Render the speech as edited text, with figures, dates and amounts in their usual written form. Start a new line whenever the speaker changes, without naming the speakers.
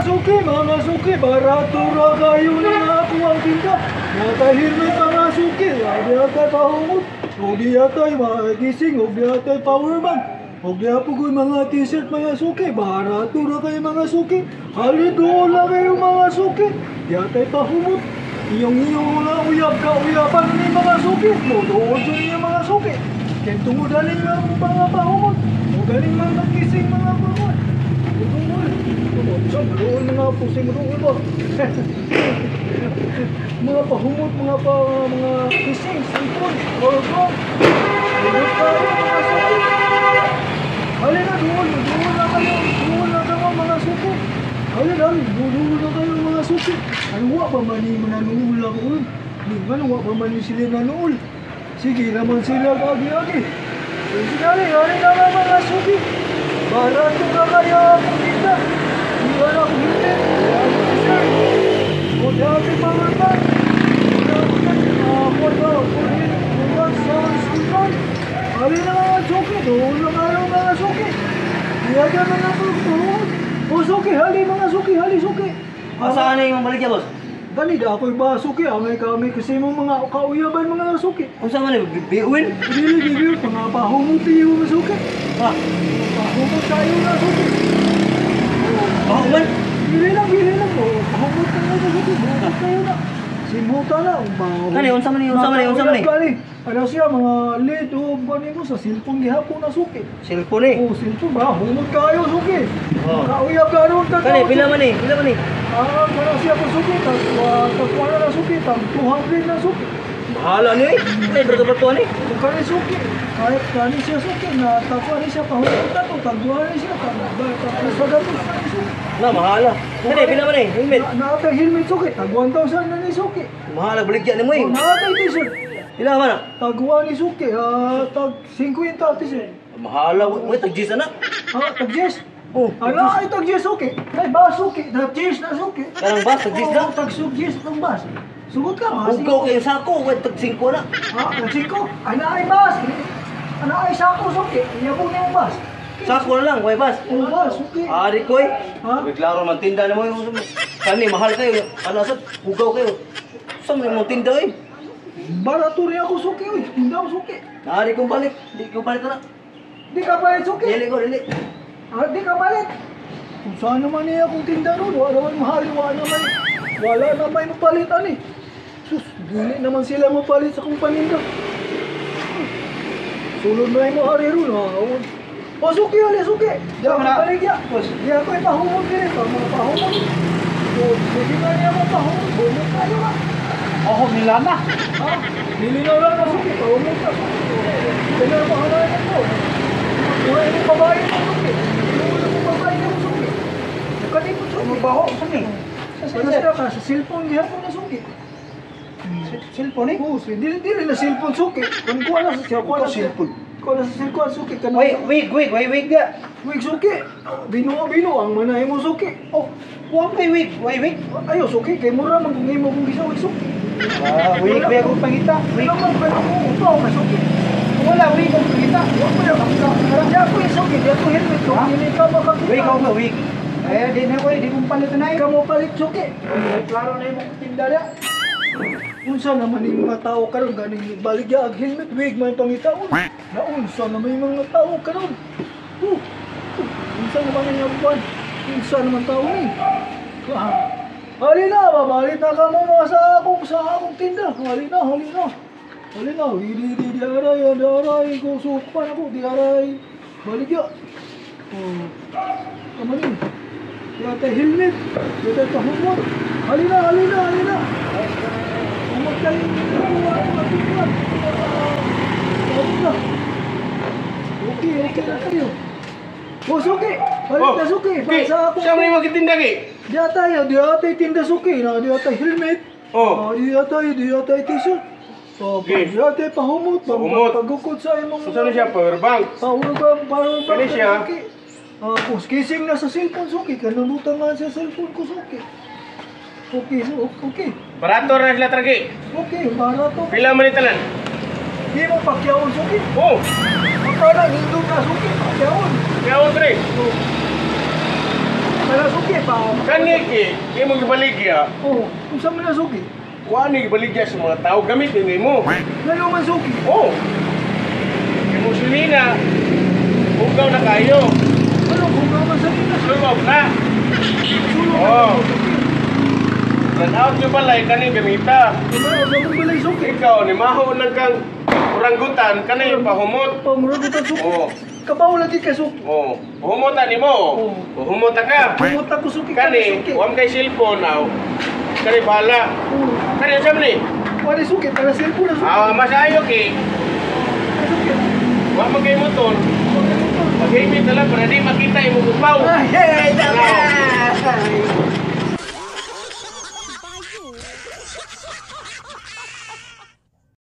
suki, mga suki, barato ra kayo na ako ang tinda. Yatay helmet mga suki, yatay pahumot, o di yatay mga gising, o di yatay powerman. O di po ko'y mga t-shirt mga suki, barato ra kayo mga suki. Halin doon lang kayo mga suki, yatay pahumot. Iyong mga uyab ka uyapan ni mga suki, doon sa inyo mga suki. Kaya tumudaling mga mga pahumot, o galing mga gising mga pahumot. Doon mga pusing doon ba? Mga pahumot, mga pa, mga kising, sipon, orgo. Doon tayo mga suki. Halina doon, doon na kayo, doon na kayo mga suki. Halina, doon na kayo mga suki. Ano wa ba man ni manuul ako? Ano wa ba man sila nanuul? Sige naman sila agi-agi. Sige, halina na mga suki. Barato na kaya akong tinda. Hindi na ako hindi. O dati pa man ba? Halina na mga suki. Doon na kayo mga suki. Hindi na mga pagtuhod. O suki, hali mga suki, hali suki.
Saan na yung baligya, boss?
Dali da ako'y ba suki. Angay kami kasi mong mga kauyaban mga suki.
Kung saan man eh, biuin?
Dili, dili, mga pahumuti yung suki.
Ha?
Pahumot tayo na suki.
Pahuman?
Bili lang, bili lang. Pahumot tayo na suki. Pahumot tayo na. Simuta na.
Kani, unsa man ni, unsa man ni, unsa man ni?
Kani, ano siya, mga lead o kanin ko sa cellphone gihapon na suki.
Cellphone eh.
Oh, cellphone ba? Humot kayo suki.
Oh.
Kauyab ka ron ka.
Kani, pila man eh, pila man eh.
Ah, kana siya ko suki. Tag na suki, tag 200 na suki.
Bahala niyo eh. Kani, berto-berto ni.
Kung kani suki, kahit kani siya suki, na tagwa ni siya pahumot na to, tagwa ni siya, tag sa gatos na ni suki.
Na, mahala. Kani, pila man eh, helmet.
Naatay helmet suki, tag 1,000 na ni suki.
Mahala, baligya ni mo eh.
Naatay t-shirt.
Pila man ah?
Tagwa ni suki, tag 50 t-shirt.
Mahala, mo tag 10 na.
Ha, tag 10?
Oh,
ano ay tag 10 suki? Ay, ba suki, tag 10 na suki.
Kanang bas, tag 10 na?
Oh, tag 10 ng bas. Sugot ka, mga
Hugaw kayo sako, way tag 5 na.
Ha, tag 5? Ana ay bas. Ana ay sako suki. Iyabong na yung bas.
Sako na lang, way bas.
Oh, bas, suki.
Ari ko eh.
Ha?
Klaro man tinda na mo yung kani mahal kayo. Ano sa hugaw kayo. Sa mo yung tinda eh.
Barato rin ako suki, oy. Tinda ako suki.
Ari kong balik, di ko balik na.
Di ka balik suki.
Dili ko, dili.
Ah, di ka balik. Kung saan naman niya akong tinda ron, wala naman mahal, wala naman. Wala naman mapalitan eh. Sus, dili naman sila mapalit sa kong paninda. Sulod na yung hari ron, ha. O suki, ali suki. Di ako baligya. Di ako ipahumot din eh. Mga pahumot. O, sige nga niya mga pahumot. Humot tayo ka.
Ako nila na.
Ha? Nilinaw lang na suki. Pahumot na suki. Kaya mahalayan ko. Kuha yung babae mo suki. Kuha yung babae mo suki. Nakalipot suki.
Mabaho sa ni.
Ano siya ka? Sa cellphone gihapon na suki.
Cellphone eh?
Oo, dili dili na cellphone suki. Kung kuha na sa siya, kuha na
cellphone.
Kuha na sa cellphone suki.
Wait, wig, wig, wait, wig ga.
Wig suki. Bino, bino, ang manay mo suki.
Oh, kuha kay wig, wait, wig.
Ayo suki, kay mura man kung imo kung gisa wig suki.
Ah, wig, wig akong pangita.
Wig man kay ako uto ka suki.
Wala wig akong pangita.
Wa ko yung di ako yung suki, di ako helmet suki. Dili ka makakita.
Wig ako ka wig. Eh, di na ko, di kong palit na
Ka mo palit suki.
Klaro na imong tinda dia.
Unsa naman yung mga tao karon ganing baligya ag helmet wig may pangitaon. Naunsa naman yung mga tao karon. Unsa naman yung buwan? Unsa naman tao ni? Halina, babalit na ka mo mga sa akong tinda. Halina, halina. Halina, di di di aray, di aray ko sukpan ako, di aray. Baligya. Oh. Tama ni. Di atay helmet, di atay pahumot. Halina, halina, halina. Umot kayo ng okay, okay na kayo. Oh, suki! Balik na suki!
Okay, saan mo yung magtinda ki?
Di atay, di atay tinda suki. Di atay helmet.
Oh.
Di atay, di atay t-shirt. Oh,
Okay.
di atay pahumot.
Pahumot.
Pagukod sa imong...
Saan siya? Power bank?
Power bank, power bank.
Kani siya?
Kung kising na sa cellphone suki, kanulutan nga sa cellphone ko suki. Okay, okay.
Barato na sila tragi.
Okay, barato.
Pila man italan?
Di mo pakyawon suki.
Oh.
Akala nindot na suki, pakyawon.
Pakyawon pre.
Oh. Para suki pa.
Kani ki, imong gibaligya.
Oh, unsa man na suki?
Kuha ni gibaligya sa mga tao gamit ni mo.
Ngano man suki?
Oh. Imong sinina. Hugaw na kayo.
Ano kung man sa nina?
Sulog na.
Sulog na.
Oh.
Suki.
Run out yung balay kani gamita.
Ano sa mong balay suki?
Ikaw ni maho lang kang oranggutan kani pahumot.
Panguragutan suki.
Oh.
Kabaw lagi kay suki.
Oh, humuta nimo.
Oh.
Humuta ka.
Humot ako suki
Kani,
suki.
wa kay cellphone aw. Kani bahala.
Oh.
Kani sa ni?
Wala suki para cellphone na suki.
Ah, mas ayo ki.
Suki.
Wa man kay motor. Maghimit na lang para di makita imong upaw.
Ay, hey,
Now.
tama.